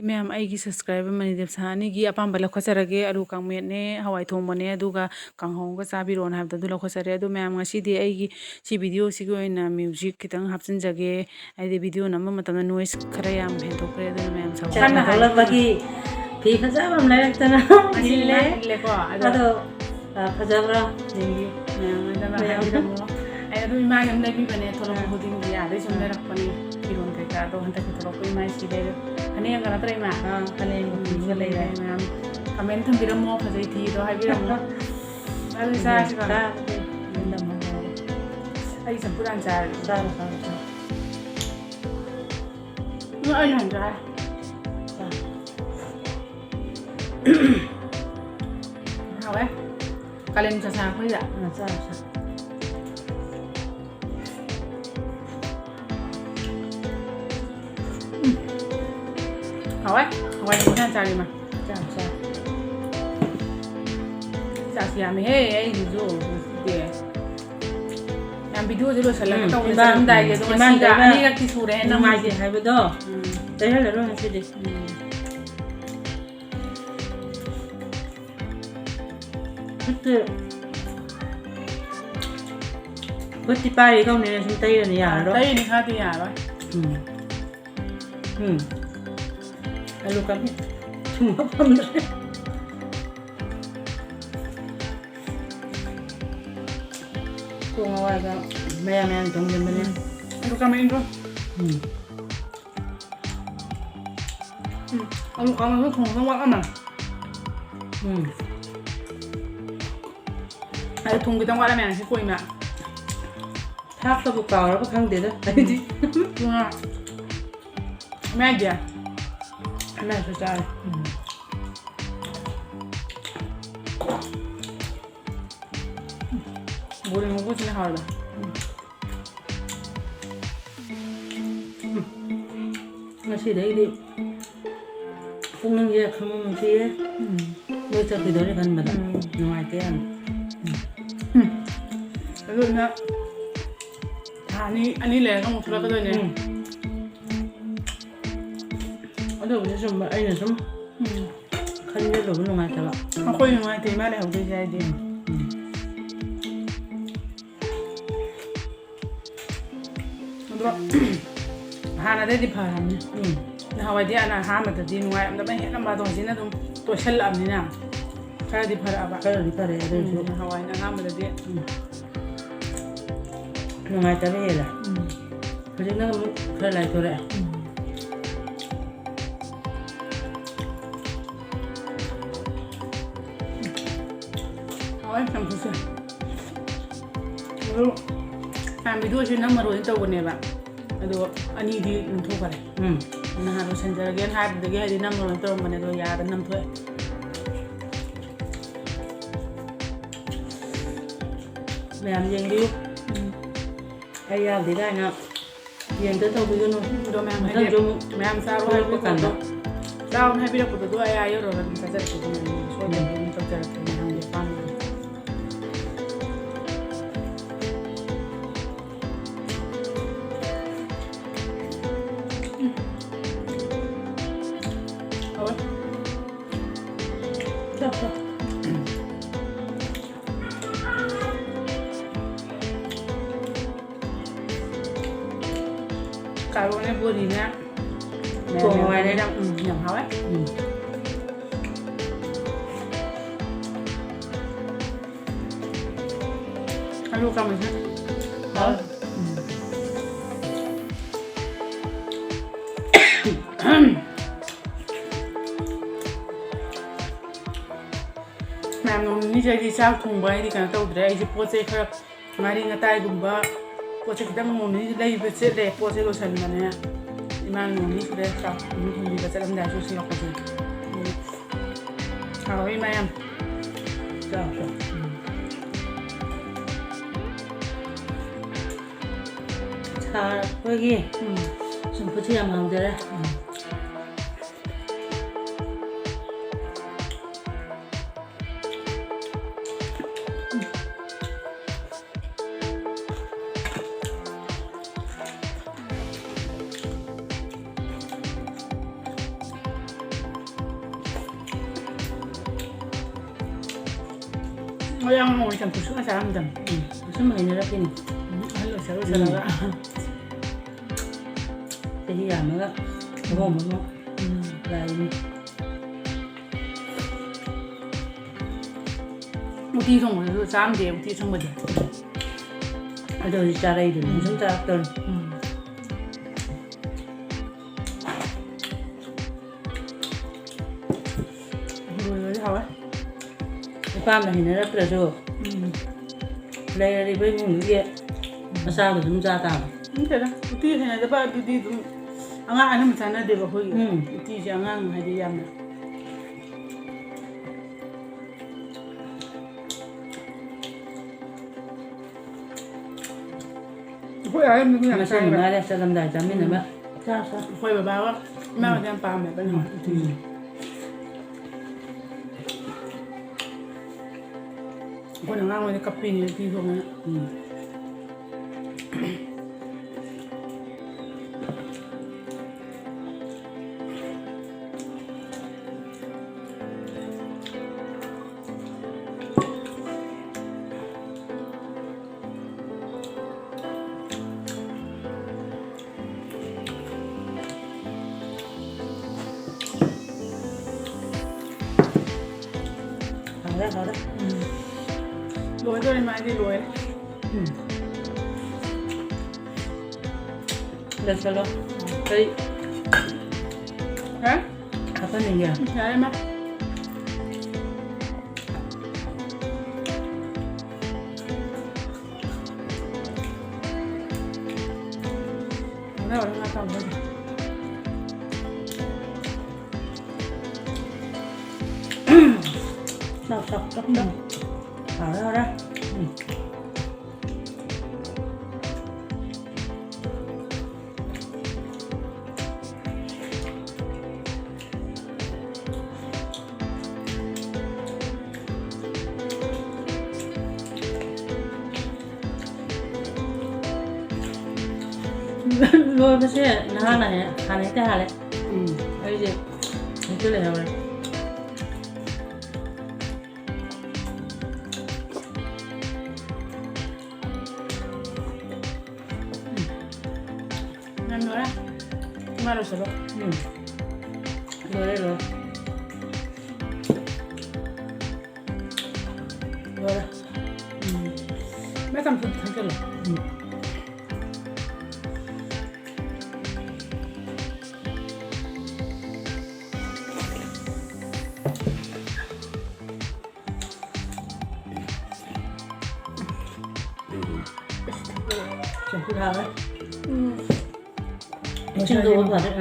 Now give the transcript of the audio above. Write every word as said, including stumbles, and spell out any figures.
ꯃꯌꯥꯝ, ꯑꯩꯒꯤ subscriber ꯃꯅꯤꯗꯦꯕ ꯁꯍꯥꯅꯤꯒꯤ ꯑꯄꯥꯝꯕ ꯂꯧꯈꯠꯆꯔꯒꯦ꯫ ꯑꯂꯨ ꯀꯥꯡꯃꯦꯠꯅꯦ, ꯍꯋꯥꯏ ꯊꯣꯡꯕꯅꯦ, ꯑꯗꯨꯒ ꯀꯥꯡꯍꯧ ꯑꯃꯒ ꯆꯥꯕꯤꯔꯣꯅ ꯍꯥꯏꯕꯗꯣ ꯑꯗꯨ ꯂꯧꯈꯠꯆꯔꯦ꯫ ꯑꯗꯣ ꯃꯌꯥꯝ, ꯉꯁꯤꯗꯤ ꯑꯩꯒꯤ ꯁꯤ video ꯁꯤꯒꯤ ꯑꯣꯏꯅ music ꯈꯤꯇꯪ ꯍꯥꯞꯆꯤꯟꯖꯒꯦ꯫ ꯍꯥꯏꯗꯤ video ꯅꯝꯕ ꯃꯇꯝꯗ noise ꯈꯔ ꯌꯥꯝ ꯍꯦꯟꯗꯣꯛꯈ꯭ꯔꯦ, ꯑꯗꯨꯅ ꯃꯌꯥꯝ ꯁꯥꯎ-, ꯀꯟꯅ ꯍꯧꯒꯠꯂꯛꯄꯒꯤ ꯐꯤ ꯐꯖꯕ ꯑꯃ ꯂꯩꯔꯛꯇꯅ ꯉꯁꯤ ꯏꯜꯂꯦ꯫ ꯏꯜꯂꯦꯀꯣ, ꯑꯗꯣ ꯑꯗꯣ, ꯑ, ꯐꯖꯕ꯭ꯔꯥ ꯌꯦꯡꯕꯤꯌꯨ꯫ ꯃꯌꯥꯝ ꯑꯗꯨꯃꯥꯏꯅ ꯃꯌꯥꯝ꯫ ꯍꯥꯏꯕꯤꯔꯝꯃꯣ꯫ ꯑꯩ ꯑꯗꯨꯝ ꯏꯃꯥꯒꯤ ꯑꯗꯨꯝ ꯂꯩꯕꯤꯕꯅꯦ, ꯊꯣꯛꯂꯛꯄ ꯑꯥ꯫ ꯈꯨꯗꯤꯡꯒꯤ ꯑꯗꯩ ꯁꯨꯝ ꯑꯥ꯫ ꯂꯩꯔꯛꯄꯅꯦ꯫ ꯐꯤꯔꯣꯜ ꯀꯩꯀꯥꯗꯣ ꯍꯟꯗꯛꯀꯤ ꯊꯣꯛꯂꯛꯄ ꯏꯃꯥꯏ ꯁꯤ ꯂꯩꯔꯦ꯫ ꯐꯅꯦꯛ ꯑꯃꯒ ꯅꯠꯇ꯭ꯔ ꯏꯃꯥ? ꯑꯥ, ꯐꯅꯦꯛ ꯑꯃꯒ ꯎꯝ, ꯐꯤꯒ ꯂꯩꯔꯦ꯫ ꯃꯌꯥꯝ comment ꯊꯝꯕꯤꯔꯝꯃꯣ, ꯐꯖꯩ ꯊꯤꯗꯣ ꯍꯥꯏꯕꯤꯔꯝꯃꯣ꯫ ꯑꯗꯨꯗꯤ ꯆꯥꯔꯁꯤꯀꯣ꯫ ꯆꯥꯔꯁꯤ꯫ ꯑꯩ ꯆꯝꯐꯨꯠ ꯍꯥꯟꯅ ꯆꯥꯔꯒꯦ꯫ ꯆꯥꯔꯣ, ꯆꯥꯔꯣ, ꯆꯥꯔꯣ꯫ ꯎꯝ, ꯑꯩ ꯍꯥꯟꯅ ꯆꯥꯔꯦ꯫ ꯆꯥꯔꯣ꯫ ꯍꯥꯎꯋꯦ꯫ ꯀꯥꯂꯦꯟ ꯅꯨꯡꯁꯥ ꯁꯥꯔꯛꯄꯁꯤꯗ꯫ ꯑꯥ, ꯆꯥꯔꯣ, ꯆꯥꯔꯣ꯫ ꯎꯝ꯫ ꯍꯥꯎꯋꯦ꯫ ꯍꯋꯥꯏ ꯊꯣꯡꯕ ꯌꯥꯝ ꯆꯥꯅꯤꯡꯉꯦ꯫ ꯆꯥꯔꯣ, ꯆꯥꯔꯣ꯫ ꯆꯥꯛꯁꯤ ꯌꯥꯝꯃꯤꯍꯦ ꯑꯩꯒꯤꯁꯨ ꯉꯁꯤꯗꯤ꯫ ꯌꯥꯝ video ꯁꯦ ꯂꯣꯏꯁꯤꯜꯂꯒ ꯎꯝ, ꯇꯧꯅꯤ ꯏꯃꯥ-, ꯆꯠꯂꯝꯗꯥꯏꯒꯤ, ꯑꯗꯣ ꯏꯃꯥ ꯉꯁꯤꯒ ꯂꯩꯃ ꯑꯅꯤꯔꯛꯇꯤ ꯁꯨꯔꯦ ꯅꯨꯡꯉꯥꯏꯇꯦ ꯅꯝꯃꯤꯁꯦ꯫ ꯍꯥꯏꯕꯗꯣ ꯎꯝ꯫ ꯇꯩꯍꯜꯂꯔꯣꯏ ꯉꯁꯤꯗꯤ꯫ ꯎꯝ꯫ ꯈꯨꯠꯇꯤ, ꯈꯨꯠꯇꯤ ꯄꯥꯏꯔꯤ ꯀꯧꯅꯤꯅ ꯁꯨꯝ ꯇꯩꯔꯅꯤ, ꯌꯥꯔꯔꯣꯏ꯫ ꯇꯩꯔꯅꯤ ꯈꯔꯗꯤ ꯌꯥꯔꯔꯣꯏ꯫ ꯎꯝ꯫ ꯎꯝ꯫ ꯑꯂꯨ ꯀꯥꯕꯤ ꯊꯨꯝ ꯍꯥꯞꯐꯝꯗ꯭ꯔꯦ꯫ ꯄꯣꯡ ꯍꯋꯥꯏꯒ ꯃꯌꯥꯟ ꯃꯌꯥꯟ ꯊꯣꯡꯖꯤꯟꯕꯅꯦ꯫ ꯎꯝ꯫ ꯑꯗꯨ ꯀꯥꯃꯦꯟꯗꯣ? ꯎꯝ꯫ ꯑꯂꯨ ꯀꯥꯃꯦꯟꯗꯣ ꯊꯣꯡꯕꯗ ꯋꯥꯠꯂꯝꯃꯦ꯫ ꯎꯝ꯫ ꯑꯗꯨ ꯊꯨꯝ ꯈꯤꯇꯪ ꯋꯥꯠꯂꯝꯃꯦ ꯉꯁꯤ ꯀꯣꯏꯅ꯫ ꯊꯥꯛꯄꯕꯨ ꯀꯥꯎꯔꯕ ꯈꯪꯗꯦꯗ ꯑꯩꯗꯤ꯫ ꯑꯗꯨꯅ ꯃꯌꯥꯏꯗꯤ ꯑꯃꯁꯨ ꯆꯥꯔꯦ꯫ ꯎꯝ꯫ ꯕꯣꯔꯤ ꯃꯀꯨꯁꯤꯅ ꯍꯥꯎꯔꯤꯕ꯫ ꯎꯝ꯫ ꯎꯝ꯫ ꯉꯁꯤꯗꯩꯗꯤ ꯄꯨꯛꯅꯤꯡꯁꯦ ꯈꯪꯅꯨꯡ ꯅꯨꯡꯁꯤꯌꯦ꯫ ꯎꯝ꯫ ꯂꯣꯏ ꯆꯠꯈꯤꯗꯧꯔꯦ ꯈꯟꯕꯗ꯫ ꯎꯝ꯫ ꯅꯨꯡꯉꯥꯏꯇꯦ ꯌꯥꯝꯅ꯫ ꯎꯝ꯫ ꯑꯗꯨꯅ ꯊꯥ ꯑꯅꯤ, ꯑꯅꯤ ꯂꯩꯔꯒ ꯑꯃꯨꯛ ꯊꯣꯛꯂꯛꯀꯗꯣꯏꯅꯦ꯫ ꯎꯝ꯫ ꯑꯗꯨꯕꯨꯗꯤ ꯆꯨꯝꯕ, ꯑꯩꯅ ꯁꯨꯝ ꯎꯝ꯫ ꯈꯟꯖꯜꯂꯨꯕ ꯅꯨꯡꯉꯥꯏꯇꯕ꯫ ꯑꯩꯈꯣꯏ ꯅꯨꯡꯉꯥꯏꯇꯦ ꯏꯃꯥ ꯂꯩꯍꯧꯗꯣꯏꯁꯦ ꯍꯥꯏꯗꯤ꯫ ꯎꯝ꯫ ꯑꯗꯣ ꯍꯥꯟꯅꯗꯩꯗꯤ ꯐꯔꯕꯅꯤ꯫ ꯎꯝ꯫ ꯅꯍꯥꯟꯋꯥꯏꯗꯤ ꯑꯅ ꯑꯍꯥꯟꯕꯗꯗꯤ ꯅꯨꯡꯉꯥꯏꯔꯝꯗꯕꯅ ꯍꯦꯜꯂꯝꯕ, ꯑꯗꯣ ꯍꯧꯖꯤꯛꯅ ꯑꯗꯨꯝ ꯇꯣꯏꯁꯜꯂꯛꯑꯕꯅꯤꯅ ꯈꯔꯗꯤ ꯐꯔꯛꯑꯕ꯫ ꯈꯔꯗꯤ ꯐꯔꯦ ꯑꯗꯨ ꯑꯣꯏꯁꯨ꯫ ꯎꯝ, ꯅꯍꯥꯟꯋꯥꯏꯅ ꯑꯍꯥꯟꯕꯗꯗꯤ ꯎꯝ꯫ ꯅꯨꯡꯉꯥꯏꯇꯕ ꯍꯦꯜꯂꯦ꯫ ꯎꯝ꯫ ꯍꯧꯖꯤꯛꯅ ꯑꯃꯨꯛ ꯈꯔ ꯂꯥꯏꯊꯣꯔꯛꯑꯦ꯫ ꯎꯝ꯫ ꯍꯥꯎꯋꯦ ꯆꯝꯐꯨꯠꯁꯦ꯫ ꯑꯗꯨ ꯃꯌꯥꯝ ꯚꯤꯗꯤꯑꯣꯁꯦ ꯅꯝꯃꯔꯣꯏꯅ ꯇꯧꯕꯅꯦꯕ꯫ ꯑꯗꯣ ꯑꯅꯤꯗꯤ ꯅꯝꯊꯣꯛꯈꯔꯦ꯫ ꯎꯝ꯫ ꯅꯍꯥꯟ ꯂꯣꯏꯁꯟꯖꯔꯒꯦꯅ ꯍꯥꯏꯕꯗꯒꯤ ꯍꯥꯏꯗꯤ ꯅꯝꯃꯔꯣꯏꯅ ꯇꯧꯔꯝꯕꯅꯦ, ꯑꯗꯣ ꯌꯥꯗ ꯅꯝꯊꯣꯛꯑꯦ꯫ ꯃꯌꯥꯝ ꯌꯦꯡꯕꯤꯌꯨ꯫ ꯎꯝ꯫ ꯑꯩ ꯌꯥꯎꯗꯦ ꯀꯥꯏꯅ ꯌꯦꯡꯗ ꯇꯧꯕꯤꯒꯅꯨ꯫ ꯑꯗꯣ ꯃꯌꯥꯝ ꯍꯥꯏꯗꯤ ꯃꯊꯪꯁꯨ ꯑꯃꯨꯛ ꯃꯌꯥꯝ ꯆꯥꯔꯣ ꯊꯣꯛꯂꯛꯄ ꯍꯥꯏꯕꯤꯔꯛꯄꯗꯣ, ꯀꯥꯟꯗ꯫ ꯆꯥꯎꯅ ꯍꯥꯏꯕꯤꯔꯛꯄꯗꯣ ꯑꯗꯣ ꯑꯩ ꯑꯥ ꯌꯧꯔꯒ ꯑꯗꯨꯝ ꯆꯥꯖꯔꯛꯀꯦ꯫ ꯑꯗꯨꯝ ꯁꯣꯏꯗꯅ ꯑꯗꯨꯝ ꯇꯧꯖꯔꯛꯀꯦ ꯃꯌꯥꯝꯒꯤ ꯑꯄꯥꯝꯕꯗꯣ꯫ ꯎꯝ꯫ ꯍꯥꯎꯋꯦ꯫ ꯆꯥꯎ, ꯆꯥꯎ꯫ ꯀꯥꯔꯣꯠꯅꯦ, ꯕꯣꯔꯤꯅꯦ꯫ ꯊꯣꯡ ꯍꯋꯥꯏꯅꯦ꯫ ꯌꯥꯝ, ꯎꯝ, ꯌꯥꯝ ꯍꯥꯎꯋꯦ꯫ ꯎꯝ꯫ ꯑꯂꯨ ꯀꯥꯡꯃꯦꯠꯁꯦ ꯍꯥꯎꯋꯦ꯫ ꯎꯝ꯫ ꯃꯌꯥꯝ, ꯅꯣꯡ ꯅꯤꯅꯤꯁꯦ ꯑꯩꯗꯤ ꯆꯥꯛ ꯊꯣꯡꯕ ꯍꯥꯏꯗꯤ ꯀꯩꯅꯣ ꯇꯧꯗ꯭ꯔꯦ꯫ ꯑꯩꯁꯦ ꯄꯣꯠ ꯆꯩ ꯈꯔ, ꯉꯥꯔꯤ ꯉꯇꯥꯏꯒꯨꯝꯕ ꯄꯣꯠ ꯆꯩ ꯈꯤꯇꯪ ꯅꯣꯡ ꯅꯤꯅꯤ ꯂꯩꯕ ꯆꯠꯂꯦ꯫ ꯄꯣꯠ ꯆꯩ ꯂꯣꯏꯁꯟꯕꯅꯦ꯫ ꯏꯃꯥ ꯅꯣꯡ ꯅꯤꯅꯤ ꯁꯨꯔꯦ ꯆꯥꯛ ꯑꯗꯨꯝ ꯊꯣꯡꯕꯤꯕ ꯆꯠꯂꯝꯗꯥꯏꯁꯨ ꯁꯤꯜꯂꯛꯄꯁꯦ꯫ ꯎꯝ꯫ ꯍꯥꯎꯋꯦ ꯏꯃꯥ ꯌꯥꯝ꯫ ꯆꯥꯎ, ꯆꯥꯎ꯫ ꯎꯝ꯫ ꯁꯥꯔꯛꯄꯒꯤ ꯎꯝ꯫ ꯆꯝꯐꯨꯠꯁꯦ ꯌꯥꯝ ꯍꯥꯎꯖꯔꯦ꯫ ꯎꯝ꯫ ꯃꯌꯥꯝ ꯑꯃ ꯑꯣꯏ ꯆꯝꯐꯨꯠ ꯁꯨꯡꯆꯥ ꯆꯥꯔꯝꯗꯕꯅꯤ꯫ ꯎꯝ, ꯑꯁꯨꯝ ꯍꯩꯅꯔꯛꯈꯤꯅꯤ꯫ ꯎꯝ, ꯑꯍꯜ ꯑꯣꯏꯁꯜ ꯑꯣꯏꯁꯜꯂꯒ꯫ ꯆꯍꯤ ꯌꯥꯝꯃꯒ ꯑꯍꯣꯡꯕ ꯑꯃ ꯎꯝ꯫ ꯂꯥꯛꯏꯅꯤ꯫ ꯎꯇꯤ ꯊꯣꯡꯕꯗꯨꯁꯨ ꯆꯥꯔꯝꯗꯦ, ꯎꯇꯤ ꯑꯁꯪꯕꯗꯤ꯫ ꯑꯗꯣ ꯍꯧꯖꯤꯛ ꯆꯥꯔꯛꯏꯗꯨꯅꯤ, ꯎꯝ꯫ ꯁꯨꯝ ꯆꯥꯔꯛꯇꯧꯅꯤ꯫ ꯎꯝ꯫ ꯂꯣꯏꯕꯗꯤ ꯍꯥꯎꯋꯦ꯫ ꯑꯄꯥꯝꯕ ꯍꯩꯅꯔꯛꯇ꯭ꯔꯁꯨ ꯎꯝ꯫ ꯂꯩꯔꯤꯕ ꯏꯃꯨꯡꯗꯨꯒꯤ ꯃꯆꯥꯗꯣ ꯑꯗꯨꯝ ꯆꯥ ꯇꯥꯕ꯫ ꯅꯠꯇꯦꯗ, ꯎꯇꯤ ꯍꯩꯅꯗꯕ ꯑꯗꯨꯗꯤ ꯑꯗꯨꯝ ꯑꯉꯥꯡ ꯑꯅꯝꯕ ꯆꯥꯅꯗꯦꯕ ꯑꯩꯈꯣꯏꯒꯤ꯫ ꯎꯝ꯫ ꯎꯇꯤꯁꯦ ꯑꯉꯥꯡ ꯍꯥꯏꯗꯤ ꯌꯥꯝꯅ ꯑꯩꯈꯣꯏ ꯑꯍꯟꯗꯨꯅ ꯌꯥꯝ ꯃꯁꯤ ꯆꯥꯏꯕ꯫ ꯅꯨꯡꯉꯥꯏꯔꯦ, ꯆꯠꯂꯝꯗꯥꯏ ꯆꯥꯃꯤꯟꯅꯕ꯫ ꯎꯝ꯫ ꯆꯥ, ꯆꯥ꯫ ꯑꯩꯈꯣꯏ ꯕꯕꯥꯒ ꯏꯃꯥꯒꯗꯤ ꯌꯥꯝ ꯄꯥꯝꯃꯦꯕ ꯅꯍꯥꯟ ꯎꯝ꯫ ꯎꯇꯤꯁꯦ꯫ ꯑꯩꯈꯣꯏꯅ ꯑꯉꯥꯡ ꯑꯣꯏꯅ ꯀꯞꯄꯤꯅꯦ ꯎꯇꯤ ꯊꯣꯡꯉꯦꯅ꯫ ꯎꯝ꯫ ꯍꯥꯎꯔꯦ, ꯍꯥꯎꯔꯦ꯫ ꯎꯝ꯫ ꯂꯣꯏꯗꯧꯔꯦ, ꯃꯥꯏꯗꯤ ꯂꯣꯏꯔꯦ꯫ ꯎꯝ꯫ ꯂꯣꯏꯁꯜꯂꯣ꯫ ꯑꯩ ꯍꯥ? ꯍꯥꯞꯍꯟꯅꯤꯡꯉꯦ꯫ ꯎꯝ, ꯌꯥꯔꯦ, ꯃꯥ꯫ ꯍꯥꯎꯔꯦ, ꯍꯥꯎꯔꯦ, ꯉꯥ ꯑꯇꯥꯎꯕꯗꯣ꯫ ꯆꯥꯎ, ꯆꯥꯎ, ꯆꯥꯎ, ꯆꯥꯎ꯫ ꯎꯝ꯫ ꯍꯥꯎꯔꯦ, ꯍꯥꯎꯔꯦ꯫ ꯎꯝ꯫ ꯂꯣꯏꯕꯁꯦ ꯅꯍꯥꯟꯅ ꯍꯦ-, ꯍꯥꯟꯅ ꯍꯦꯛꯇ ꯍꯥꯜꯂꯦ꯫ ꯎꯝ꯫ ꯑꯩꯁꯦ ꯍꯦꯛꯇ ꯂꯩꯍꯧꯔꯦ꯫ ꯎꯝ꯫ ꯂꯣꯏꯔꯦ, ꯂꯣꯏꯔꯦ꯫ ꯂꯣꯏꯔꯦ꯫ ꯎꯝ꯫ ꯃꯥꯏ ꯆꯝꯐꯨꯠ ꯊꯛꯆꯜꯂꯣ꯫ ꯎꯝ꯫ ꯆꯝꯐꯨꯠ ꯍꯥꯎꯋꯦ꯫ ꯎꯝ꯫ ꯏꯁꯤꯡꯗꯣ ꯐꯖꯅ